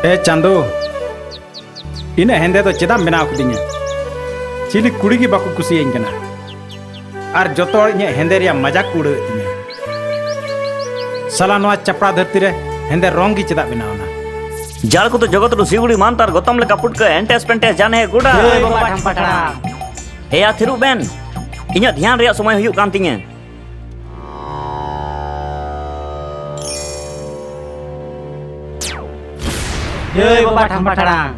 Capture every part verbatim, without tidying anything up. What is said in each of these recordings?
ᱮ ᱪᱟᱸᱫᱳ, ᱤᱱᱟᱹᱜ ᱦᱮᱸᱫᱮ ᱫᱚ ᱪᱮᱫᱟᱜ ᱮᱢ ᱵᱮᱱᱟᱣ ᱠᱤᱫᱤᱧᱟ? ᱪᱤᱞᱤ ᱠᱩᱲᱤ ᱜᱮ ᱵᱟᱠᱚ ᱠᱩᱥᱤᱭᱟᱹᱧ ᱠᱟᱱᱟ᱾ ᱟᱨ ᱡᱚᱛᱚ ᱦᱚᱲ ᱤᱧᱟᱹᱜ ᱦᱮᱸᱫᱮ ᱨᱮᱭᱟᱜ ᱢᱟᱡᱟᱠ ᱠᱚ ᱩᱲᱟᱹᱣᱮᱫ ᱛᱤᱧᱟᱹ᱾ ᱥᱟᱞᱟ, ᱱᱚᱣᱟ ᱪᱟᱯᱲᱟ ᱫᱷᱟᱹᱨᱛᱤ ᱨᱮ ᱦᱮᱸᱫᱮ ᱨᱚᱝ ᱜᱮ ᱪᱮᱫᱟᱜ ᱵᱮᱱᱟᱣ ᱮᱱᱟ? ᱡᱟᱲ ᱠᱚᱫᱚ ᱡᱚᱜᱚᱛ ᱨᱩ ᱥᱤᱣᱲᱤ ᱢᱟᱱᱛᱟᱨ ᱜᱚᱛᱚᱢ ᱞᱮᱠᱟ ᱯᱩᱴᱠᱟᱹ ᱮᱱᱴᱮᱥ ᱯᱮᱱᱴᱮᱥ ᱡᱟᱱᱦᱮ ᱜᱩᱰᱟ᱾ ᱦᱳᱭ ᱵᱟᱵᱟ ᱴᱷᱟᱢᱯᱟ ᱴᱟᱲᱟᱝ᱾ ᱮᱭᱟ, ᱛᱷᱤᱨᱚᱜ ᱵᱮᱱ, ᱤᱧᱟᱹᱜ ᱫᱷᱮᱭᱟᱱ ᱨᱮᱭᱟᱜ ᱥᱚᱢᱚᱭ ᱦᱩᱭᱩᱜ ᱠᱟᱱ ᱛᱤᱧᱟᱹ᱾ ᱡᱟᱹᱭ ᱵᱟᱵᱟ ᱴᱷᱟᱢᱯᱟ ᱴᱟᱲᱟᱝ᱾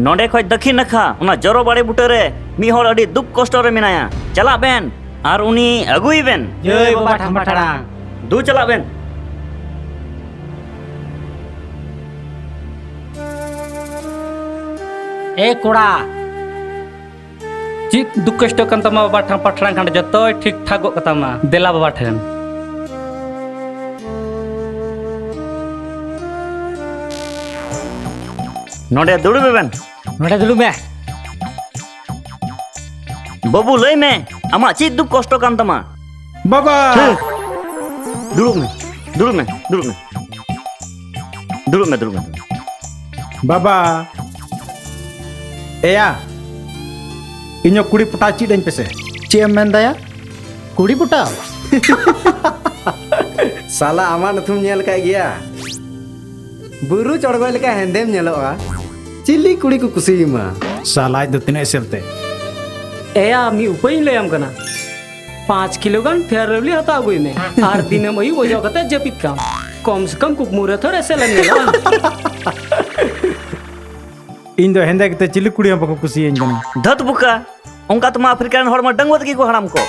ᱱᱚᱸᱰᱮ ᱠᱷᱚᱡ ᱫᱟᱹᱠᱷᱤᱱ ᱱᱟᱠᱷᱟ ᱚᱱᱟ ᱡᱚᱨᱚ ᱵᱟᱲᱮ ᱵᱩᱴᱟᱹ ᱨᱮ ᱢᱤᱫ ᱦᱚᱲ ᱟᱹᱰᱤ ᱫᱩᱠ ᱠᱚᱥᱴᱚ ᱨᱮ ᱢᱮᱱᱟᱭᱟ᱾ ᱪᱟᱞᱟᱜ ᱵᱮᱱ ᱟᱨ ᱩᱱᱤ ᱟᱹᱜᱩᱭ ᱵᱮᱱ᱾ ᱡᱟᱹᱭ ᱵᱟᱵᱟ ᱴᱷᱟᱢᱯᱟ ᱴᱟᱲᱟᱝ᱾ ᱫᱩ, ᱪᱟᱞᱟᱜ ᱵᱮᱱ᱾ ᱮ ᱠᱚᱲᱟ, ᱪᱮᱫ ᱫᱩᱠ ᱠᱚᱥᱴᱚ ᱠᱟᱱ ᱛᱟᱢᱟ ᱵᱟᱵᱟ ᱴᱷᱟᱢᱯᱟ ᱴᱟᱲᱟᱝ? ᱠᱷᱟᱱ ᱡᱚᱛᱚᱭ ᱴᱷᱤᱠ ᱴᱷᱟᱠᱚᱜ ᱠᱟᱛᱟᱢᱟ᱾ ᱫᱮᱞᱟ ᱵᱟᱵᱟ ᱴᱷᱮᱱ᱾ ᱱᱚᱰᱮ ᱫᱩᱲᱩᱵ ᱵᱮᱱ᱾ ᱱᱚᱰᱮ ᱫᱩᱲᱩᱵ ᱢᱮ᱾ ᱵᱟᱹᱵᱩ, ᱞᱟᱹᱭ ᱢᱮ, ᱟᱢᱟᱜ ᱪᱮᱫ ᱫᱩᱠ ᱠᱚᱥᱴᱚ ᱠᱟᱱ ᱛᱟᱢᱟ? ᱵᱟᱵᱟ! ᱦᱮᱸ᱾ ᱫᱩᱲᱩᱵ ᱢᱮ, ᱫᱩᱲᱩᱵ ᱢᱮ, ᱫᱩᱲᱩᱵ ᱢᱮ᱾ ᱫᱩᱲᱩᱵ ᱢᱮ, ᱫᱩᱲᱩᱵ ᱢᱮ, ᱫᱩᱲᱩᱵ ᱢᱮ᱾ ᱵᱟᱵᱟ! ᱮᱭᱟ, ᱤᱧ ᱦᱚᱸ ᱠᱩᱲᱤ ᱯᱚᱴᱟᱣ ᱪᱮᱫ ᱟᱹᱧ ᱯᱮᱥᱮ᱾ ᱪᱮᱫ ᱮᱢ ᱢᱮᱱ ᱫᱟᱭᱟ? ᱠᱩᱲᱤ ᱯᱚᱴᱟᱣ? ᱥᱟᱞᱟ, ᱟᱢᱟᱜ ᱱᱩᱛᱷᱩᱢ ᱧᱮᱞ ᱟᱠᱟᱫ ᱜᱮᱭᱟ? ᱵᱩᱨᱩ ᱪᱚᱲᱜᱚᱡ ᱞᱮᱠᱟ ᱦᱮᱸᱫᱮᱢ ᱧᱮᱞᱚᱜᱼᱟ᱾ ᱪᱤᱞᱤ ᱠᱩᱲᱤ ᱠᱚ ᱠᱩᱥᱤᱭᱟᱢᱟ? ᱥᱟᱞᱟ, ᱟᱡ ᱫᱚ ᱛᱤᱱᱟᱹᱜ ᱮᱥᱮᱞ ᱛᱮ᱾ ᱮᱭᱟ, ᱢᱤᱫ ᱩᱯᱟᱹᱭᱤᱧ ᱞᱟᱹᱭᱟᱢ ᱠᱟᱱᱟ᱾ ᱯᱟᱸᱪ ᱠᱤᱞᱳ ᱜᱟᱱ Fair Lovely ᱦᱟᱛᱟᱣ ᱟᱹᱜᱩᱭ ᱢᱮ ᱟᱨ ᱫᱤᱱᱟᱹᱢ ᱟᱹᱭᱩᱵ ᱚᱡᱚᱜ ᱠᱟᱛᱮ ᱡᱟᱹᱯᱤᱫ ᱠᱟᱢ᱾ ᱠᱚᱢ ᱥᱮ ᱠᱚᱢ ᱠᱩᱠᱢᱩ ᱨᱮ ᱛᱷᱚᱨ ᱮᱥᱮᱞ ᱮᱢ ᱧᱮᱞᱚᱜᱼᱟ᱾ ᱤᱧ ᱫᱚ ᱦᱮᱸᱫᱮ ᱜᱮᱛᱮ ᱪᱤᱞᱤ ᱠᱩᱲᱤ ᱦᱚᱸ ᱵᱟᱠᱚ ᱠᱩᱥᱤᱭᱟᱹᱧ ᱠᱟᱱᱟ᱾ ᱫᱷᱟᱹᱛ ᱵᱚᱠᱟ, ᱚᱱᱠᱟ ᱛᱮᱢᱟ ᱟᱯᱷᱨᱤᱠᱟ ᱨᱮᱱ ᱦᱚᱲ ᱢᱟ ᱰᱟᱺᱜᱩᱣᱟᱹ ᱛᱮᱜᱮ ᱠᱚ ᱦᱟᱲᱟᱢ ᱠᱚ᱾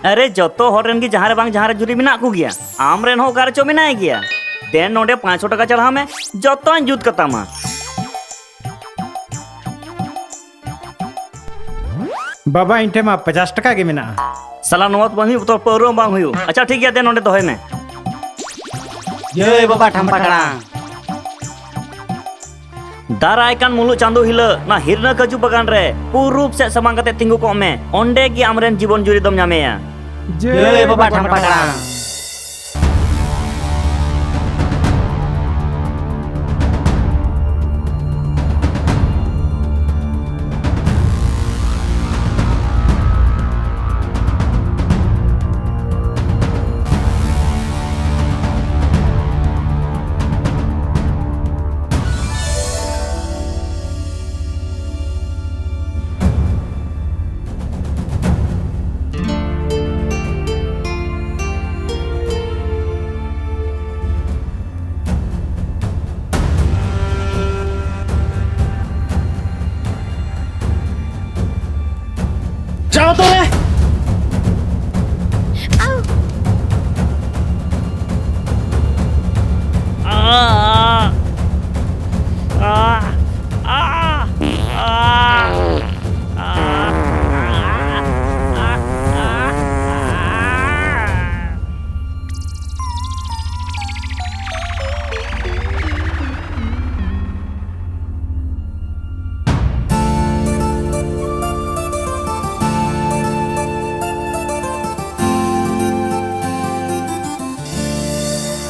ᱟᱨᱮ, ᱡᱚᱛᱚ ᱦᱚᱲ ᱨᱮᱱ ᱜᱮ ᱡᱟᱦᱟᱸ ᱨᱮ ᱵᱟᱝ ᱡᱟᱦᱟᱸ ᱨᱮ ᱡᱩᱨᱤ ᱢᱮᱱᱟᱜ ᱠᱚᱜᱮᱭᱟ᱾ ᱟᱢ ᱨᱮᱱ ᱦᱚᱸ ᱚᱠᱟ ᱨᱮᱪᱚ ᱢᱮᱱᱟᱭ ᱜᱮᱭᱟ᱾ ᱫᱮᱱ ᱱᱚᱰᱮ ᱯᱟᱸᱪᱥᱚ ᱴᱟᱠᱟ ᱪᱟᱲᱦᱟᱣ ᱢᱮ, ᱡᱚᱛᱚᱧ ᱡᱩᱛ ᱠᱟᱛᱟᱢᱟ᱾ ᱵᱟᱵᱟ, ᱤᱧ ᱴᱷᱮᱱ ᱢᱟ ᱯᱚᱪᱟᱥ ᱴᱟᱠᱟ ᱜᱮ ᱢᱮᱱᱟᱜᱼᱟ᱾ ᱥᱟᱞᱟ, ᱱᱚᱣᱟ ᱛᱮ ᱵᱟᱝ ᱦᱩᱭᱩᱜ, ᱵᱚᱛᱚᱨ ᱯᱟᱹᱣᱨᱟᱹ ᱦᱚᱸ ᱵᱟᱝ ᱦᱩᱭᱩᱜ᱾ ᱟᱪᱪᱷᱟ, ᱴᱷᱤᱠ ᱜᱮᱭᱟ, ᱫᱮ ᱱᱚᱰᱮ ᱫᱚᱦᱚᱭ ᱢᱮ᱾ ᱡᱟᱹᱭ ᱵᱟᱵᱟ ᱴᱷᱟᱢᱯᱟ ᱴᱟᱲᱟᱝ᱾ ᱫᱟᱨᱟᱭ ᱠᱟᱱ ᱢᱩᱞᱩᱜ ᱪᱟᱸᱫᱳ ᱦᱤᱞᱳᱜ ᱱᱚᱣᱟ ᱦᱤᱨᱱᱟᱹ ᱠᱟᱹᱡᱩ ᱵᱟᱜᱟᱱ ᱨᱮ ᱯᱩᱨᱩᱵ ᱥᱮᱫ ᱥᱟᱢᱟᱝ ᱠᱟᱛᱮ ᱛᱤᱸᱜᱩ ᱠᱚᱜ ᱢᱮ᱾ ᱚᱸᱰᱮ ᱜᱮ ᱟᱢᱨᱮᱱ ᱡᱤᱵᱚᱱ ᱡᱩᱨᱤ ᱫᱚᱢ ᱧᱟᱢᱮᱭᱟ᱾ ᱡᱟᱹᱭ ᱵᱟᱵᱟ ᱴᱷᱟᱢᱯᱟ ᱴᱟᱲᱟᱝ᱾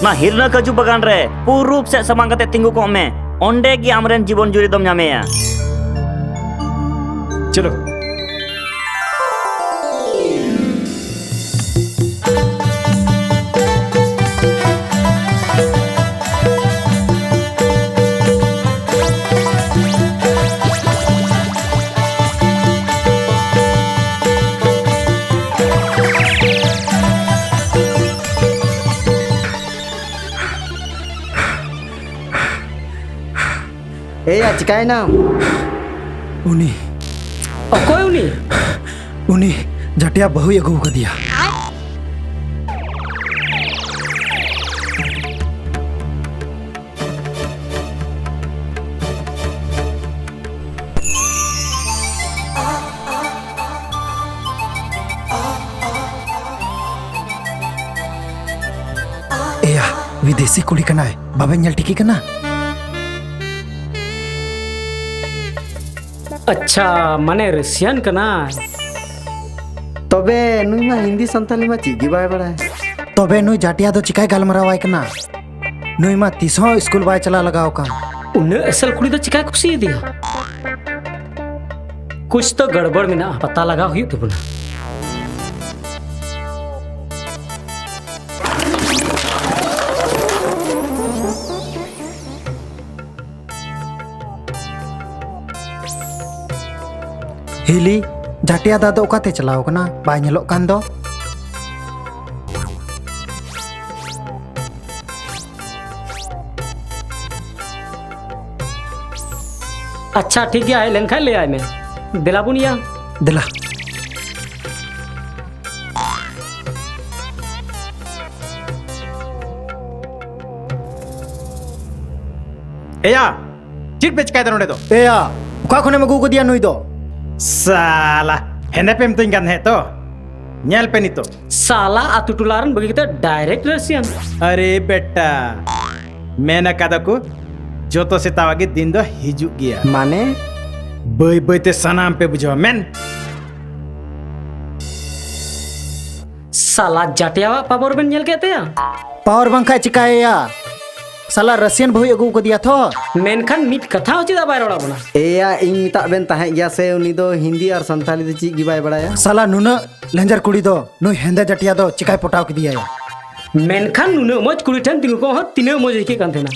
ᱚᱱᱟ ᱦᱤᱨᱱᱟᱹ ᱠᱟᱹᱡᱩ ᱵᱟᱜᱟᱱ ᱨᱮ ᱯᱩᱨᱩᱵ ᱥᱮᱫ ᱥᱟᱢᱟᱝ ᱠᱟᱛᱮ ᱛᱤᱸᱜᱩ ᱠᱚᱜ ᱢᱮ᱾ ᱚᱸᱰᱮ ᱜᱮ ᱟᱢᱨᱮᱱ ᱡᱤᱵᱚᱱ ᱡᱩᱨᱤ ᱫᱚᱢ ᱧᱟᱢᱮᱭᱟ᱾ ᱪᱚᱞᱚ᱾ ᱮᱭᱟ, ᱪᱤᱠᱟᱭᱮᱱᱟᱢ? ᱩᱱᱤ ᱚᱠᱚᱭ ᱩᱱᱤ? ᱩᱱᱤ ᱡᱟᱴᱤᱭᱟ ᱵᱟᱹᱦᱩᱭ ᱟᱹᱜᱩ ᱟᱠᱟᱫᱮᱭᱟ᱾ ᱮᱭᱟ, ᱵᱤᱫᱮᱥᱤ ᱠᱩᱲᱤ ᱠᱟᱱᱟᱭ, ᱵᱟᱵᱮᱱ ᱧᱮᱞ ᱴᱷᱤᱠᱮ ᱠᱟᱱᱟ? ᱟᱪᱪᱷᱟ, ᱢᱟᱱᱮ ᱨᱟᱥᱤᱭᱟᱱ ᱠᱟᱱᱟᱭ᱾ ᱛᱚᱵᱮ ᱱᱩᱭ ᱢᱟ ᱦᱤᱱᱫᱤ ᱥᱟᱱᱛᱟᱞᱤ ᱢᱟ ᱪᱮᱫ ᱜᱮ ᱵᱟᱭ ᱵᱟᱲᱟᱭ᱾ ᱛᱚᱵᱮ ᱱᱩᱭ ᱡᱟᱴᱤᱭᱟ ᱫᱚ ᱪᱤᱠᱟᱭ ᱜᱟᱞᱢᱟᱨᱟᱣᱟᱭ ᱠᱟᱱᱟ? ᱱᱩᱭ ᱢᱟ ᱛᱤᱥ ᱦᱚᱸ ᱥᱠᱩᱞ ᱵᱟᱭ ᱪᱟᱞᱟᱣ ᱞᱟᱜᱟᱣ ᱟᱠᱟᱱ᱾ ᱩᱱᱟᱹᱜ ᱮᱥᱮᱞ ᱠᱩᱲᱤ ᱫᱚ ᱪᱤᱠᱟᱭ ᱠᱩᱥᱤᱭᱟᱫᱮᱭᱟ? ᱠᱩᱪ ᱛᱚ ᱜᱟᱲᱵᱟᱲ ᱢᱮᱱᱟᱜᱼᱟ, ᱯᱟᱛᱟ ᱞᱟᱜᱟᱣ ᱦᱩᱭᱩᱜ ᱛᱟᱵᱚᱱᱟ᱾ ᱦᱤᱞᱤ, ᱡᱟᱴᱤᱭᱟ ᱫᱟ ᱫᱚ ᱚᱠᱟᱛᱮ ᱪᱟᱞᱟᱣ ᱠᱟᱱᱟ? ᱵᱟᱭ ᱧᱮᱞᱚᱜ ᱠᱟᱱ ᱫᱚ᱾ ᱟᱪᱪᱷᱟ, ᱴᱷᱤᱠ ᱜᱮᱭᱟ, ᱦᱮᱡ ᱞᱮᱱᱠᱷᱟᱱ ᱞᱟᱹᱭᱟᱭ ᱢᱮ᱾ ᱫᱮᱞᱟ ᱵᱚᱱ ᱭᱟ᱾ ᱫᱮᱞᱟ᱾ ᱮᱭᱟ, ᱪᱮᱫ ᱯᱮ ᱪᱤᱠᱟᱭᱮᱫᱟ ᱱᱚᱰᱮ ᱫᱚ? ᱮᱭᱟ, ᱚᱠᱟ ᱠᱷᱚᱱᱮᱢ ᱟᱹᱜᱩ ᱟᱠᱟᱫᱮᱭᱟ ᱱᱩᱭ ᱫᱚ? ᱥᱟᱞᱟ, ᱦᱮᱸᱫᱮ ᱯᱮ ᱢᱤᱛᱟᱹᱧ ᱠᱟᱱ ᱛᱟᱦᱮᱸᱫ ᱛᱚ? ᱧᱮᱞ ᱯᱮ ᱱᱤᱛᱚᱜ᱾ ᱥᱟᱞᱟ, ᱟᱛᱳ ᱴᱚᱞᱟ ᱨᱮᱱ ᱵᱟᱹᱜᱤ ᱠᱟᱛᱮ direct ᱨᱟᱥᱤᱭᱟᱱ᱾ ᱟᱨᱮ ᱵᱮᱴᱟ, ᱢᱮᱱ ᱟᱠᱟᱫᱟ ᱠᱚ, ᱡᱚᱛᱚ ᱥᱮᱛᱟᱣᱟᱜ ᱜᱮ ᱫᱤᱱ ᱫᱚ ᱦᱤᱡᱩᱜ ᱜᱮᱭᱟ᱾ ᱢᱟᱱᱮ? ᱵᱟᱹᱭ ᱵᱟᱹᱭ ᱛᱮ ᱥᱟᱱᱟᱢ ᱯᱮ ᱵᱩᱡᱷᱟᱹᱣᱟ, ᱢᱮᱱ᱾ ᱥᱟᱞᱟ, ᱡᱟᱴᱤᱭᱟᱣᱟᱜ power ᱵᱮᱱ ᱧᱮᱞ ᱠᱮᱫ ᱛᱟᱭᱟ? ᱯᱟᱣᱟᱨ ᱵᱟᱝᱠᱷᱟᱡ ᱪᱤᱠᱟᱹᱭᱮᱭᱟ? ᱥᱟᱞᱟ ᱨᱟᱥᱤᱭᱟᱱ ᱵᱟᱹᱦᱩᱭ ᱟᱹᱜᱩ ᱟᱠᱟᱫᱮᱭᱟ ᱛᱷᱚ᱾ ᱢᱮᱱᱠᱷᱟᱱ ᱢᱤᱫ ᱠᱟᱛᱷᱟ ᱦᱚᱸ ᱪᱮᱫᱟᱜ ᱵᱟᱭ ᱨᱚᱲ ᱟᱵᱚᱱᱟ? ᱮᱭᱟ, ᱤᱧ ᱢᱮᱛᱟᱜ ᱵᱮᱱ ᱛᱟᱦᱮᱸᱫ ᱜᱮᱭᱟ ᱥᱮ, ᱩᱱᱤ ᱫᱚ ᱦᱤᱱᱫᱤ ᱟᱨ ᱥᱟᱱᱛᱟᱲᱤ ᱫᱚ ᱪᱮᱫ ᱜᱮ ᱵᱟᱭ ᱵᱟᱲᱟᱭᱟ᱾ ᱥᱟᱞᱟ ᱱᱩᱱᱟᱹᱜ ᱞᱮᱸᱡᱮᱨ ᱠᱩᱲᱤ ᱫᱚ ᱱᱩᱭ ᱦᱮᱸᱫᱮ ᱡᱟᱹᱴᱤᱭᱟ ᱫᱚ ᱪᱤᱠᱟᱭ ᱯᱚᱴᱟᱣ ᱠᱮᱫᱮᱭᱟᱭᱟ? ᱢᱮᱱᱠᱷᱟᱱ ᱱᱩᱱᱟᱹᱜ ᱢᱚᱡᱽ ᱠᱩᱲᱤ ᱴᱷᱮᱱ ᱛᱤᱸᱜᱩ ᱠᱚᱜ ᱦᱚᱸ ᱛᱤᱱᱟᱹᱜ ᱢᱚᱡᱽ ᱟᱹᱭᱠᱟᱹᱜ ᱠᱟᱱ ᱛᱟᱦᱮᱱᱟ᱾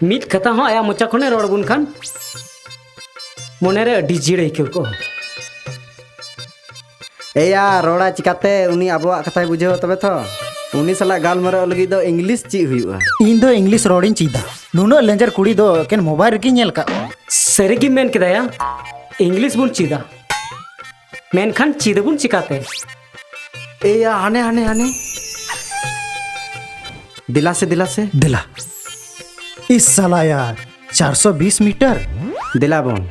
ᱢᱤᱫ ᱠᱟᱛᱷᱟ ᱦᱚᱸ ᱟᱭᱟᱜ ᱢᱚᱪᱟ ᱠᱷᱚᱱᱮ ᱨᱚᱲ ᱟᱵᱚᱱ ᱠᱷᱟᱱ ᱢᱚᱱᱮᱨᱮ ᱟᱹᱰᱤ ᱡᱤᱲ ᱟᱹᱭᱠᱟᱹᱣ ᱠᱚᱜᱼᱟ᱾ ᱮᱭᱟ, ᱨᱚᱲᱟ ᱪᱤᱠᱟᱛᱮ? ᱩᱱᱤ ᱟᱵᱚᱣᱟᱜ ᱠᱟᱛᱷᱟᱭ ᱵᱩᱡᱷᱟᱹᱣᱟ ᱛᱚᱵᱮ ᱛᱚ᱾ ᱩᱱᱤ ᱥᱟᱞᱟᱜ ᱜᱟᱞᱢᱟᱨᱟᱣ ᱞᱟᱹᱜᱤᱫ ᱫᱚ ᱤᱝᱞᱤᱥ ᱪᱮᱫ ᱦᱩᱭᱩᱜᱼᱟ? ᱤᱧ ᱫᱚ ᱤᱝᱞᱤᱥ ᱨᱚᱲᱤᱧ ᱪᱮᱫᱟ᱾ ᱱᱩᱱᱟᱹᱜ ᱞᱮᱸᱡᱮᱨ ᱠᱩᱲᱤ ᱫᱚ ᱮᱠᱮᱱ ᱢᱳᱵᱟᱭᱤᱞ ᱨᱮᱜᱮᱧ ᱧᱮᱞ ᱟᱠᱟᱫ ᱠᱚᱣᱟ᱾ ᱥᱟᱹᱨᱤ ᱜᱮᱢ ᱢᱮᱱ ᱠᱮᱫᱟ ᱭᱟ, ᱤᱝᱞᱤᱥ ᱵᱚᱱ ᱪᱮᱫᱟ᱾ ᱢᱮᱱᱠᱷᱟᱱ ᱪᱮᱫ ᱟᱵᱚᱱ ᱪᱤᱠᱟᱛᱮ? ᱮᱭᱟ, ᱦᱟᱱᱮ, ᱦᱟᱱᱮ, ᱦᱟᱱᱮ᱾ ᱫᱮᱞᱟ ᱥᱮ, ᱫᱮᱞᱟ ᱥᱮ᱾ ᱫᱮᱞᱟ᱾ ᱤᱥ ᱥᱟᱞᱟ ᱭᱟᱨ, ᱪᱟᱨᱥᱚ ᱵᱤᱥ ᱢᱤᱴᱟᱨ᱾ ᱫᱮᱞᱟ ᱵᱚᱱ᱾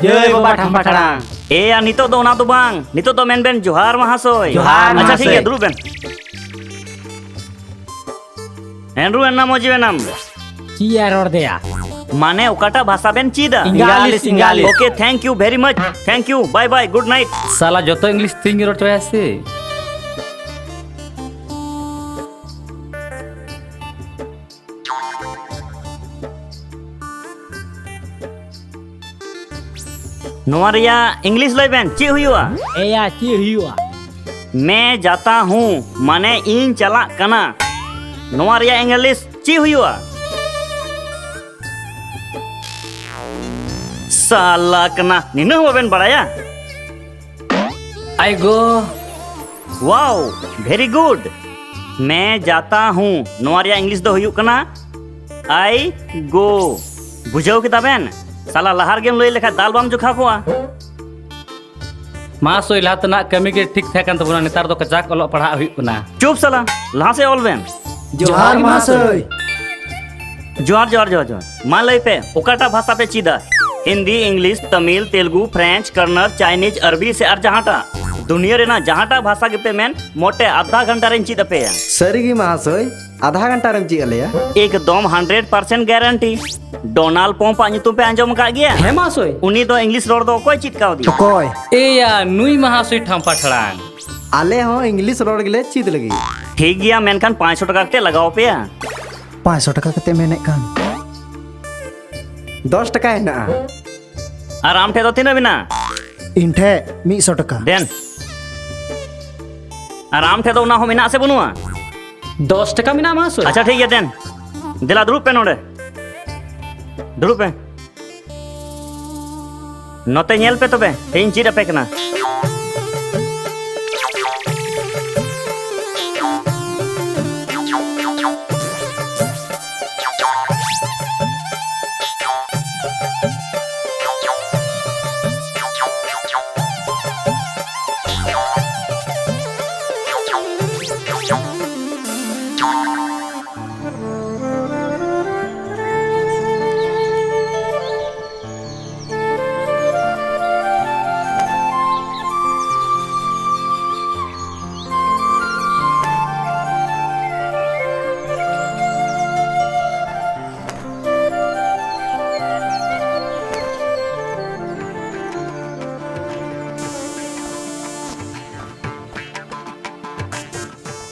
ᱡᱟᱹᱭ ᱵᱟᱵᱟ ᱴᱷᱟᱢᱯᱟ ᱴᱷᱟᱲᱟᱝ᱾ ᱮᱭᱟ, ᱱᱤᱛᱚᱜ ᱫᱚ ᱚᱱᱟ ᱫᱚ ᱵᱟᱝ, ᱱᱤᱛᱚᱜ ᱫᱚ ᱢᱮᱱ ᱵᱮᱱ, "ᱡᱚᱦᱟᱨ ᱢᱟᱦᱟᱥᱚᱭ᱾" ᱡᱚᱦᱟᱨ ᱟᱪᱪᱷᱟ, ᱴᱷᱤᱠ ᱜᱮᱭᱟ, ᱢᱟᱦᱟᱥᱚᱭ᱾ ᱫᱩᱲᱩᱵ ᱵᱮᱱ᱾ ᱮᱱᱨᱩ ᱮᱱᱱᱟ ᱢᱚᱡᱤ ᱵᱮᱱᱟᱢ᱾ ᱪᱮᱫ ᱮ ᱨᱚᱲ ᱫᱮᱭᱟ? ᱢᱟᱱᱮ ᱚᱠᱟᱴᱟᱜ ᱵᱷᱟᱥᱟ ᱵᱮᱱ ᱪᱮᱫᱟ? ᱤᱝᱜᱟᱞᱤᱥ, ᱤᱝᱜᱟᱞᱤᱥ᱾ Okay, thank you very much. Thank you. Bye bye. Good night. ᱥᱟᱞᱟ ᱡᱚᱛᱚ ᱤᱝᱞᱤᱥ ᱛᱤᱧ ᱨᱚᱲ ᱪᱟᱵᱟᱭᱟ ᱥᱮ᱾ ᱱᱚᱣᱟ ᱨᱮᱭᱟᱜ ᱤᱝᱞᱤᱥ ᱞᱟᱹᱭ ᱵᱮᱱ, ᱪᱮᱫ ᱦᱩᱭᱩᱜᱼᱟ? ᱮᱭᱟ, ᱪᱮᱫ ᱦᱩᱭᱩᱜᱼᱟ? ᱢᱮ ᱡᱟᱛᱟ ᱦᱩᱸ, ᱢᱟᱱᱮ ᱤᱧ ᱪᱟᱞᱟᱜ ᱠᱟᱱᱟ᱾ ᱱᱚᱣᱟ ᱨᱮᱭᱟᱜ ᱤᱝᱞᱤᱥ ᱪᱮᱫ ᱦᱩᱭᱩᱜᱼᱟ? ᱥᱟᱞᱟ ᱠᱟᱱᱟ, ᱱᱤᱱᱟᱹᱜ ᱦᱚᱸ ᱵᱟᱵᱮᱱ ᱵᱟᱲᱟᱭᱟ? I go. Wow, very good. ᱢᱮ ᱡᱟᱛᱟ ᱦᱩᱸ, ᱱᱚᱣᱟ ᱨᱮᱭᱟᱜ ᱤᱝᱞᱤᱥ ᱫᱚ ᱦᱩᱭᱩᱜ ᱠᱟᱱᱟ I go. ᱵᱩᱡᱷᱟᱹᱣ ᱠᱮᱫᱟ ᱵᱮᱱ? ᱥᱟᱞᱟ ᱞᱟᱦᱟ ᱨᱮᱜᱮᱢ ᱞᱟᱹᱭ ᱞᱮᱠᱷᱟᱡ ᱫᱟᱞ ᱵᱟᱢ ᱡᱚᱠᱷᱟ ᱠᱚᱜᱼᱟ᱾ ᱢᱟᱦᱟᱥᱚᱭ, ᱞᱟᱦᱟ ᱛᱮᱱᱟᱜ ᱠᱟᱹᱢᱤ ᱜᱮ ᱴᱷᱤᱠ ᱛᱟᱦᱮᱸ ᱠᱟᱱ ᱛᱟᱵᱚᱱᱟ, ᱱᱮᱛᱟᱨ ᱫᱚ ᱠᱟᱡᱟᱠ ᱚᱞᱚᱜ ᱯᱟᱲᱦᱟᱜ ᱦᱩᱭᱩᱜ ᱠᱟᱱᱟ᱾ ᱪᱩᱯ ᱥᱟᱞᱟ, ᱞᱟᱦᱟ ᱥᱮᱫ ᱚᱞ ᱵᱮᱱ᱾ ᱡᱚᱦᱟᱨ ᱢᱟᱦᱟᱥᱚᱭ᱾ ᱡᱚᱦᱟᱨ, ᱡᱚᱦᱟᱨ, ᱡᱚᱦᱟᱨ, ᱡᱚᱦᱟᱨ᱾ ᱢᱟ ᱞᱟᱹᱭ ᱯᱮ, ᱚᱠᱟᱴᱟᱜ ᱵᱷᱟᱥᱟ ᱯᱮ ᱪᱮᱫᱟ? Hindi, English, Tamil, Telugu, French, Kannada, Chinese, ᱟᱨᱵᱤ ᱥᱮ ᱟᱨ ᱡᱟᱦᱟᱸᱴᱟᱜ? ᱫᱩᱱᱤᱭᱟᱹ ᱨᱮᱱᱟᱜ ᱡᱟᱦᱟᱸᱴᱟᱜ ᱵᱷᱟᱥᱟ ᱜᱮᱯᱮ ᱢᱮᱱ, ᱢᱚᱴᱮ ᱟᱫᱷᱟ ᱜᱷᱚᱱᱴᱟ ᱨᱮᱧ ᱪᱮᱫ ᱟᱯᱮᱭᱟ᱾ ᱥᱟᱹᱨᱤ ᱜᱮ ᱢᱟᱦᱟᱥᱚᱭ, ᱟᱫᱷᱟ ᱜᱷᱚᱱᱴᱟ ᱨᱮᱢ ᱪᱮᱫ ᱟᱞᱮᱭᱟ? ᱮᱠᱫᱚᱢ hundred percent guarantee. Donald pump ᱟᱜ ᱧᱩᱛᱩᱢ ᱯᱮ ᱟᱸᱡᱚᱢ ᱟᱠᱟᱫ ᱜᱮᱭᱟ? ᱦᱮᱸ ᱢᱟᱦᱟᱥᱚᱭ᱾ ᱩᱱᱤ ᱫᱚ ᱤᱝᱞᱤᱥ ᱨᱚᱲ ᱫᱚ ᱚᱠᱚᱭ ᱪᱮᱫ ᱠᱟᱣᱫᱮᱭᱟ? ᱚᱠᱚᱭ? ᱮᱭᱟ, ᱱᱩᱭ ᱢᱟᱦᱟᱥᱚᱭ ᱴᱷᱟᱢᱯᱟ ᱴᱷᱟᱲᱟᱝ᱾ ᱟᱞᱮ ᱦᱚᱸ ᱤᱝᱞᱤᱥ ᱨᱚᱲ ᱜᱮᱞᱮ ᱪᱮᱫ ᱞᱟᱹᱜᱤᱫ᱾ ᱴᱷᱤᱠ ᱜᱮᱭᱟ, ᱢᱮᱱᱠᱷᱟᱱ ᱯᱟᱸᱪᱥᱚ ᱴᱟᱠᱟ ᱠᱟᱛᱮ ᱞᱟᱜᱟᱣ ᱟᱯᱮᱭᱟ᱾ ᱯᱟᱸᱪᱥᱚ ᱴᱟᱠᱟ ᱠᱟᱛᱮ ᱢᱮᱱᱮᱫ ᱠᱟᱱ᱾ ᱫᱚᱥ ᱴᱟᱠᱟ ᱦᱮᱱᱟᱜᱼᱟ᱾ ᱟᱨ ᱟᱢ ᱴᱷᱮᱡ ᱫᱚ ᱛᱤᱱᱟᱹᱜ ᱢᱮᱱᱟᱜᱼᱟ? ᱤᱧ ᱴᱷᱮᱡ ᱢᱤᱫ ᱥᱚ ᱴᱟᱠᱟ᱾ ᱫᱮᱱ᱾ ᱟᱨ ᱟᱢ ᱴᱷᱮᱡ ᱫᱚ ᱚᱱᱟ ᱦᱚᱸ ᱢᱮᱱᱟᱜᱼᱟ ᱥᱮ ᱵᱟᱹᱱᱩᱜᱼᱟ? ᱫᱚᱥ ᱴᱟᱠᱟ ᱢᱮᱱᱟᱜᱼᱟ ᱢᱟᱦᱟᱥᱚᱭ᱾ ᱟᱪᱪᱷᱟ, ᱴᱷᱤᱠ ᱜᱮᱭᱟ, ᱫᱮᱱ᱾ ᱫᱮᱞᱟ, ᱫᱩᱲᱩᱵ ᱯᱮ ᱱᱚᱰᱮ᱾ ᱫᱩᱲᱩᱵ ᱯᱮ᱾ ᱱᱚᱛᱮ ᱧᱮᱞ ᱯᱮ ᱛᱚᱵᱮ, ᱤᱧ ᱪᱮᱫ ᱟᱯᱮ ᱠᱟᱱᱟ᱾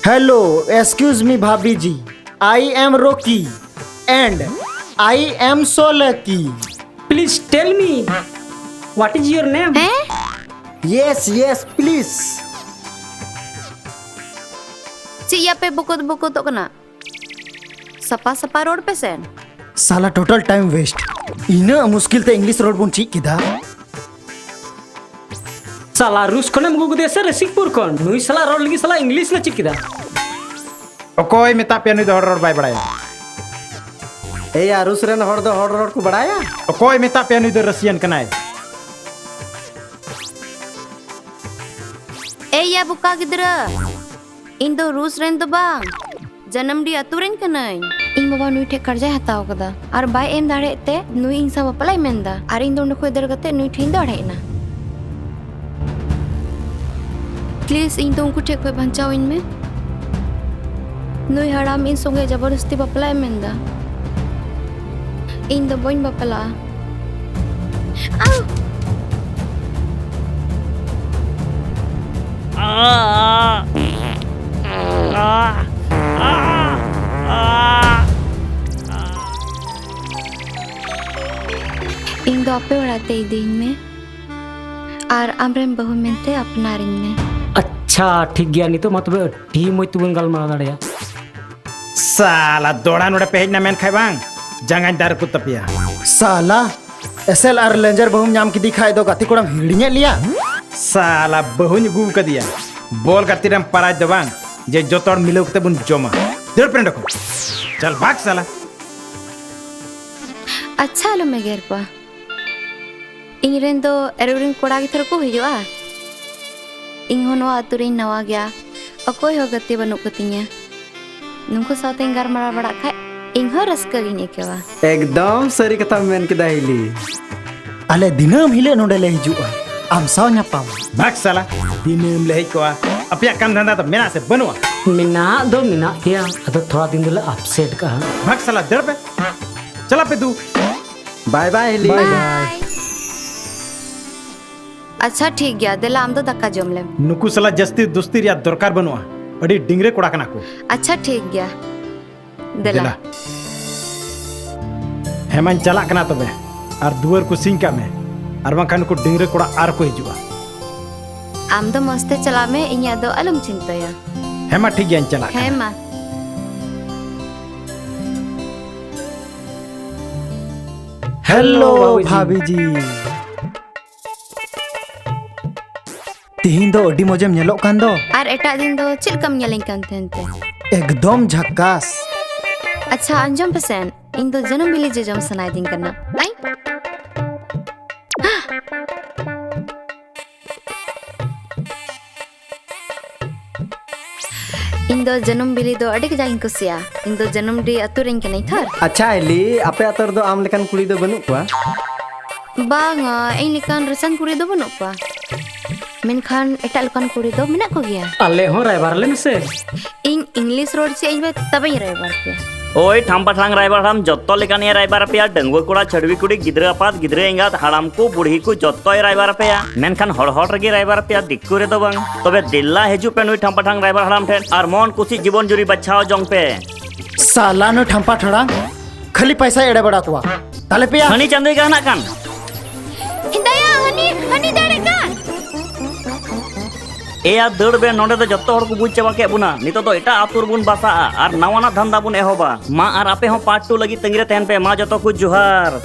Hello, excuse me, bhabhi ji. I am Rocky and I am so lucky. Please tell me, what is your name? ᱦᱮᱸ? Yes, yes, please. ᱪᱮᱫ ᱭᱟᱯᱮ ᱵᱚᱠᱚᱛ ᱵᱚᱠᱚᱛᱚᱜ ᱠᱟᱱᱟ? ᱥᱟᱯᱟ ᱥᱟᱯᱟ ᱨᱚᱲ ᱯᱮ ᱥᱮ᱾ ᱥᱟᱞᱟ total time waste. ᱤᱱᱟᱹᱜ ᱢᱩᱥᱠᱤᱞ ᱛᱮ ᱤᱝᱞᱤᱥ ᱨᱚᱲ ᱵᱚᱱ ᱪᱮᱫ ᱠᱮᱫᱟ᱾ ᱥᱟᱞᱟ ᱨᱩᱥ ᱠᱷᱚᱱᱮᱢ ᱟᱹᱜᱩ ᱠᱮᱫᱮᱭᱟ ᱥᱮ ᱨᱟᱹᱥᱤᱠᱯᱩᱨ ᱠᱷᱚᱱ? ᱱᱩᱭ ᱥᱟᱞᱟ ᱨᱚᱲ ᱞᱟᱹᱜᱤᱫ ᱥᱟᱞᱟ ᱤᱝᱞᱤᱥ ᱞᱮ ᱪᱮᱫ ᱠᱮᱫᱟ᱾ ᱚᱠᱚᱭ ᱢᱮᱛᱟ ᱯᱮᱭᱟ ᱱᱩᱭ ᱫᱚ ᱦᱚᱲ ᱨᱚᱲ ᱵᱟᱭ ᱵᱟᱲᱟᱭᱟ? ᱮᱭᱟ, ᱨᱩᱥ ᱨᱮᱱ ᱦᱚᱲ ᱫᱚ ᱦᱚᱲ ᱨᱚᱲ ᱠᱚ ᱵᱟᱲᱟᱭᱟ? ᱚᱠᱚᱭ ᱢᱮᱛᱟ ᱯᱮᱭᱟ ᱱᱩᱭ ᱫᱚ ᱨᱟᱹᱥᱤᱭᱟᱱ ᱠᱟᱱᱟᱭ? ᱮᱭᱟ ᱵᱚᱠᱟ ᱜᱤᱫᱽᱨᱟᱹ, ᱤᱧ ᱫᱚ ᱨᱩᱥ ᱨᱮᱱ ᱫᱚ ᱵᱟᱝ, ᱡᱟᱱᱟᱢᱰᱤ ᱟᱹᱛᱩ ᱨᱮᱱ ᱠᱟᱹᱱᱟᱹᱧ᱾ ᱤᱧ ᱵᱟᱵᱟ ᱱᱩᱭ ᱴᱷᱮᱡ ᱠᱟᱨᱡᱟᱭ ᱦᱟᱛᱟᱣ ᱠᱟᱫᱟ ᱟᱨ ᱵᱟᱭ ᱮᱢ ᱫᱟᱲᱮᱭᱟᱜ ᱛᱮ ᱱᱩᱭ ᱤᱧ ᱥᱟᱶ ᱵᱟᱯᱞᱟᱭ ᱢᱮᱱᱫᱟ ᱟᱨ ᱤᱧ ᱫᱚ ᱚᱸᱰᱮ ᱠᱷᱚᱡ ᱫᱟᱹᱲ ᱠᱟᱛᱮ ᱱᱩᱭ ᱴᱷᱮᱡ ᱤᱧ ᱫᱟᱹᱲ ᱦᱮᱡ ᱮᱱᱟ᱾ ᱯᱞᱤᱡ, ᱤᱧ ᱫᱚ ᱩᱱᱠᱩ ᱴᱷᱮᱡ ᱠᱷᱚᱡ ᱵᱟᱧᱪᱟᱣ ᱤᱧ ᱢᱮ᱾ ᱱᱩᱭ ᱦᱟᱲᱟᱢ ᱤᱧ ᱥᱚᱸᱜᱮ ᱡᱚᱵᱚᱨᱫᱚᱥᱛᱤ ᱵᱟᱯᱞᱟᱜ ᱮ ᱢᱮᱱᱫᱟ᱾ ᱤᱧ ᱫᱚ ᱵᱟᱹᱧ ᱵᱟᱯᱞᱟᱜᱼᱟ᱾ ᱟᱣ! ᱤᱧ ᱫᱚ ᱟᱯᱮ ᱚᱲᱟᱜ ᱛᱮ ᱤᱫᱤᱧ ᱢᱮ᱾ ᱟᱨ ᱟᱢᱨᱮᱱ ᱵᱟᱹᱦᱩ ᱢᱮᱱᱛᱮ ᱟᱯᱱᱟᱨᱤᱧ ᱢᱮ᱾ ᱟᱪᱪᱷᱟ, ᱴᱷᱤᱠ ᱜᱮᱭᱟ, ᱱᱤᱛᱚᱜ ᱢᱟ ᱛᱚᱵᱮ ᱟᱹᱰᱤ ᱢᱚᱡᱽ ᱛᱮᱵᱚᱱ ᱜᱟᱞᱢᱟᱨᱟᱣ ᱫᱟᱲᱮᱭᱟᱜᱼᱟ᱾ ᱥᱟᱞᱟ ᱫᱚᱲᱟ ᱱᱚᱰᱮ ᱯᱮ ᱦᱮᱡ ᱮᱱᱟ ᱢᱮᱱᱠᱷᱟᱡ ᱵᱟᱝ, ᱡᱟᱸᱜᱟᱧ ᱫᱟᱨ ᱠᱚ ᱛᱟᱯᱮᱭᱟ᱾ ᱥᱟᱞᱟ, ᱮᱥᱮᱞ ᱟᱨ ᱞᱮᱸᱡᱮᱨ ᱵᱟᱹᱦᱩᱢ ᱧᱟᱢ ᱠᱮᱫᱮ ᱠᱷᱟᱡ ᱫᱚ ᱜᱟᱛᱮ ᱠᱚᱲᱟᱢ ᱦᱤᱲᱤᱧᱮᱫ ᱞᱮᱭᱟ? ᱥᱟᱞᱟ ᱵᱟᱹᱦᱩᱧ ᱟᱹᱜᱩ ᱟᱠᱟᱫᱮᱭᱟ, ᱵᱚᱞ ᱜᱟᱛᱮ ᱨᱮᱢ ᱯᱟᱨᱟᱡᱽ ᱫᱚ ᱵᱟᱝ, ᱡᱮ ᱡᱚᱛᱚ ᱦᱚᱲ ᱢᱤᱞᱟᱹᱣ ᱠᱟᱛᱮ ᱵᱚᱱ ᱡᱚᱢᱟ᱾ ᱫᱟᱹᱲ ᱯᱮ ᱱᱚᱰᱮ ᱠᱷᱚᱱ᱾ ᱪᱟᱞ ᱵᱷᱟᱜᱽ ᱥᱟᱞᱟ᱾ ᱟᱪᱪᱷᱟ, ᱟᱞᱚᱢ ᱮᱜᱮᱨ ᱠᱚᱣᱟ᱾ ᱤᱧ ᱨᱮᱱ ᱫᱚ ᱮᱨᱩ ᱨᱮᱱ ᱠᱚᱲᱟ ᱜᱤᱫᱽᱨᱟᱹ ᱠᱚ ᱦᱩᱭᱩᱜᱼᱟ᱾ ᱤᱧ ᱦᱚᱸ ᱱᱚᱣᱟ ᱟᱹᱛᱩ ᱨᱮᱧ ᱱᱟᱣᱟ ᱜᱮᱭᱟ, ᱚᱠᱚᱭ ᱦᱚᱸ ᱜᱟᱛᱮ ᱵᱟᱹᱱᱩᱜ ᱠᱚᱛᱤᱧᱟ᱾ ᱱᱩᱠᱩ ᱥᱟᱶᱛᱮᱧ ᱜᱟᱞᱢᱟᱨᱟᱣ ᱵᱟᱲᱟᱜ ᱠᱷᱟᱡ ᱤᱧ ᱦᱚᱸ ᱨᱟᱹᱥᱠᱟᱹ ᱜᱤᱧ ᱟᱹᱭᱠᱟᱹᱣᱟ᱾ ᱮᱠᱫᱚᱢ ᱥᱟᱹᱨᱤ ᱠᱟᱛᱷᱟᱢ ᱢᱮᱱ ᱠᱮᱫᱟ ᱦᱤᱞᱤ᱾ ᱟᱞᱮ ᱫᱤᱱᱟᱹᱢ ᱦᱤᱞᱳᱜ ᱱᱚᱰᱮ ᱞᱮ ᱦᱤᱡᱩᱜᱼᱟ ᱟᱢ ᱥᱟᱶ ᱧᱟᱯᱟᱢ᱾ ᱵᱷᱟᱜᱽ ᱥᱟᱞᱟ, ᱫᱤᱱᱟᱹᱢ ᱞᱮ ᱦᱮᱡ ᱠᱚᱜᱼᱟ᱾ ᱟᱯᱮᱭᱟᱜ ᱠᱟᱢ ᱫᱷᱟᱱᱫᱟ ᱫᱚ ᱢᱮᱱᱟᱜ ᱥᱮ ᱵᱟᱹᱱᱩᱜᱼᱟ? ᱢᱮᱱᱟᱜ ᱫᱚ ᱢᱮᱱᱟᱜ ᱜᱮᱭᱟ, ᱟᱫᱚ ᱛᱷᱚᱲᱟ ᱫᱤᱱ ᱫᱚᱞᱮ ᱟᱯᱥᱮᱴ ᱠᱟᱜᱼᱟ᱾ ᱵᱷᱟᱜᱽ ᱥᱟᱞᱟ, ᱫᱟᱹᱲ ᱯᱮ, ᱪᱟᱞᱟᱜ ᱯᱮ ᱫᱩ᱾ ᱵᱟᱭ ᱵᱟᱭ ᱦᱤᱞᱤ᱾ ᱵᱟᱭ ᱵᱟᱭ᱾ ᱟᱪᱪᱷᱟ, ᱴᱷᱤᱠ ᱜᱮᱭᱟ, ᱫᱮᱞᱟ ᱟᱢ ᱫᱚ ᱫᱟᱠᱟ ᱡᱚᱢ ᱞᱮᱢ᱾ ᱱᱩᱠᱩ ᱥᱟᱞᱟᱜ ᱡᱟᱹᱥᱛᱤ ᱫᱳᱥᱛᱤ ᱨᱮᱭᱟᱜ ᱫᱚᱨᱠᱟᱨ ᱵᱟᱹᱱᱩᱜᱼᱟ, ᱟᱹᱰᱤ ᱰᱤᱝᱨᱮ ᱠᱚᱲᱟ ᱠᱟᱱᱟ ᱠᱚ᱾ ᱟᱪᱪᱷᱟ, ᱴᱷᱤᱠ ᱜᱮᱭᱟ, ᱫᱮᱞᱟ᱾ ᱫᱮᱞᱟ᱾ ᱦᱮᱸ ᱢᱟᱧ ᱪᱟᱞᱟᱜ ᱠᱟᱱᱟ ᱛᱚᱵᱮ, ᱟᱨ ᱫᱩᱣᱟᱹᱨ ᱠᱚ ᱥᱤᱧ ᱠᱟᱜ ᱢᱮ, ᱟᱨ ᱵᱟᱝᱠᱷᱟᱱ ᱱᱩᱠᱩ ᱰᱤᱝᱨᱮ ᱠᱚᱲᱟ ᱟᱨ ᱠᱚ ᱦᱤᱡᱩᱜᱼᱟ᱾ ᱟᱢ ᱫᱚ ᱢᱚᱸᱡᱽ ᱛᱮ ᱪᱟᱞᱟᱜ ᱢᱮ, ᱤᱧᱟᱹᱜ ᱫᱚ ᱟᱞᱚᱢ ᱪᱤᱱᱛᱟᱹᱭᱟ᱾ ᱦᱮᱸ ᱢᱟ, ᱴᱷᱤᱠ ᱜᱮᱭᱟᱧ ᱪᱟᱞᱟᱜ ᱠᱟᱱᱟ᱾ ᱦᱮᱸ ᱢᱟ᱾ ᱦᱮᱞᱳ, ᱦᱮᱞᱳ, ᱵᱷᱟᱵᱤ ᱡᱤ᱾ ᱵᱷᱟᱵᱤ ᱡᱤ᱾ ᱛᱤᱦᱤᱧ ᱫᱚ ᱟᱹᱰᱤ ᱢᱚᱡᱮᱢ ᱧᱮᱞᱚᱜ ᱠᱟᱱ ᱫᱚ᱾ ᱟᱨ ᱮᱴᱟᱜ ᱫᱤᱱ ᱫᱚ ᱪᱮᱫ ᱞᱮᱠᱟᱢ ᱧᱮᱞᱤᱧ ᱠᱟᱱ ᱛᱟᱦᱮᱱ ᱛᱮ? ᱮᱠᱫᱚᱢ ᱡᱷᱟᱠᱟᱥ᱾ ᱟᱪᱪᱷᱟ, ᱟᱸᱡᱚᱢ ᱯᱮᱥᱮ, ᱤᱧ ᱫᱚ ᱡᱟᱹᱱᱩᱢ ᱵᱤᱞᱤ ᱡᱚᱡᱚᱢ ᱥᱟᱱᱟᱭᱤᱫᱤᱧ ᱠᱟᱱᱟ᱾ ᱟᱭ᱾ ᱤᱧ ᱫᱚ ᱡᱟᱹᱱᱩᱢ ᱵᱤᱞᱤ ᱫᱚ ᱟᱹᱰᱤ ᱠᱟᱡᱟᱠ ᱤᱧ ᱠᱩᱥᱤᱭᱟᱜᱼᱟ᱾ ᱤᱧ ᱫᱚ ᱡᱟᱹᱱᱩᱢᱰᱤ ᱟᱹᱛᱩ ᱨᱮᱧ ᱠᱟᱹᱱᱟᱹᱧ ᱛᱷᱚᱨ᱾ ᱟᱪᱪᱷᱟ ᱦᱤᱞᱤ, ᱟᱯᱮ ᱟᱛᱳ ᱨᱮᱫᱚ ᱟᱢ ᱞᱮᱠᱟᱱ ᱠᱩᱲᱤ ᱫᱚ ᱵᱟᱹᱱᱩᱜ ᱠᱚᱣᱟ? ᱵᱟᱝᱟ, ᱤᱧ ᱞᱮᱠᱟᱱ ᱨᱟᱹᱥᱟᱱ ᱠᱩᱲᱤ ᱫᱚ ᱵᱟᱹᱱᱩᱜ ᱠᱚᱣᱟ᱾ ᱢᱮᱱᱠᱷᱟᱱ ᱮᱴᱟᱜ ᱞᱮᱠᱟᱱ ᱠᱩᱲᱤ ᱫᱚ ᱢᱮᱱᱟᱜ ᱠᱚᱜᱮᱭᱟ᱾ ᱟᱞᱮ ᱦᱚᱸ ᱨᱟᱭᱵᱟᱨ ᱞᱮ ᱢᱮᱥᱮ᱾ ᱤᱧ ᱤᱝᱞᱤᱥ ᱨᱚᱲ ᱪᱮᱫ ᱟᱹᱧ ᱢᱮ, ᱛᱚᱵᱮᱧ ᱨᱟᱭᱵᱟᱨ ᱯᱮᱭᱟ᱾ ᱳᱭ ᱴᱷᱟᱢᱯᱟ ᱴᱷᱟᱲᱟᱝ ᱨᱟᱭᱵᱟᱨ ᱦᱟᱲᱟᱢ, ᱡᱚᱛᱚ ᱞᱮᱠᱟᱱᱤᱡ ᱮ ᱨᱟᱭᱵᱟᱨ ᱟᱯᱮᱭᱟ᱾ ᱰᱟᱺᱜᱩᱣᱟᱹ ᱠᱚᱲᱟ, ᱪᱷᱟᱹᱰᱣᱤ ᱠᱩᱲᱤ, ᱜᱤᱫᱽᱨᱟᱹ ᱟᱯᱟᱛ, ᱜᱤᱫᱽᱨᱟᱹ ᱮᱸᱜᱟᱛ, ᱦᱟᱲᱟᱢ ᱠᱚ, ᱵᱩᱲᱦᱤ ᱠᱚ, ᱡᱚᱛᱚᱭ ᱨᱟᱭᱵᱟᱨ ᱟᱯᱮᱭᱟ᱾ ᱢᱮᱱᱠᱷᱟᱱ ᱦᱚᱲ ᱦᱚᱲ ᱨᱮᱜᱮ ᱨᱟᱭᱵᱟᱨ ᱟᱯᱮᱭᱟ, ᱫᱤᱠᱩ ᱨᱮᱫᱚ ᱵᱟᱝ᱾ ᱛᱚᱵᱮ ᱫᱮᱞᱟ ᱦᱤᱡᱩᱜ ᱯᱮ ᱱᱩᱭ ᱴᱷᱟᱢᱯᱟ ᱴᱷᱟᱲᱟᱝ ᱨᱟᱭᱵᱟᱨ ᱦᱟᱲᱟᱢ ᱴᱷᱮᱱ ᱟᱨ ᱢᱚᱱ ᱠᱩᱥᱤ ᱡᱤᱵᱚᱱ ᱡᱩᱨᱤ ᱵᱟᱪᱷᱟᱣ ᱡᱚᱝ ᱯᱮ᱾ ᱥᱟᱞᱟ ᱱᱩᱭ ᱴᱷᱟᱢᱯᱟ ᱴᱷᱟᱲᱟᱝ ᱠᱷᱟᱹᱞᱤ ᱯᱟᱭᱥᱟᱭ ᱮᱲᱮ ᱵᱟᱲᱟ ᱠᱚᱣᱟ᱾ ᱛᱟᱦᱞᱮ ᱯᱮᱭᱟ᱾ ᱦᱟᱹᱱᱤ ᱪᱟᱸᱫᱳᱭ ᱜᱟᱦᱱᱟᱜ ᱠᱟᱱ᱾ ᱫᱟᱭᱟ, ᱦᱟᱹᱱᱤ, ᱦᱟᱹᱱᱤ ᱫᱟᱲᱮ ᱠᱟᱱ᱾ ᱮᱭᱟ, ᱫᱟᱹᱲ ᱵᱮᱱ, ᱱᱚᱸᱰᱮ ᱫᱚ ᱡᱚᱛᱚ ᱦᱚᱲ ᱠᱚ ᱵᱩᱡᱽ ᱪᱟᱵᱟ ᱠᱮᱫ ᱵᱚᱱᱟ᱾ ᱱᱤᱛᱚᱜ ᱫᱚ ᱮᱴᱟᱜ ᱟᱹᱛᱩ ᱨᱮᱵᱚᱱ ᱵᱟᱥᱟᱜᱼᱟ ᱟᱨ ᱱᱟᱣᱟᱱᱟᱜ ᱫᱷᱟᱱᱫᱟ ᱵᱚᱱ ᱮᱦᱚᱵᱟ᱾ ᱢᱟ, ᱟᱨ ᱟᱯᱮ ᱦᱚᱸ part two ᱞᱟᱹᱜᱤᱫ ᱛᱟᱺᱜᱤ ᱨᱮ ᱛᱟᱦᱮᱱ ᱯᱮ᱾ ᱢᱟ, ᱡᱚᱛᱚ ᱠᱚ ᱡᱚᱦᱟᱨ᱾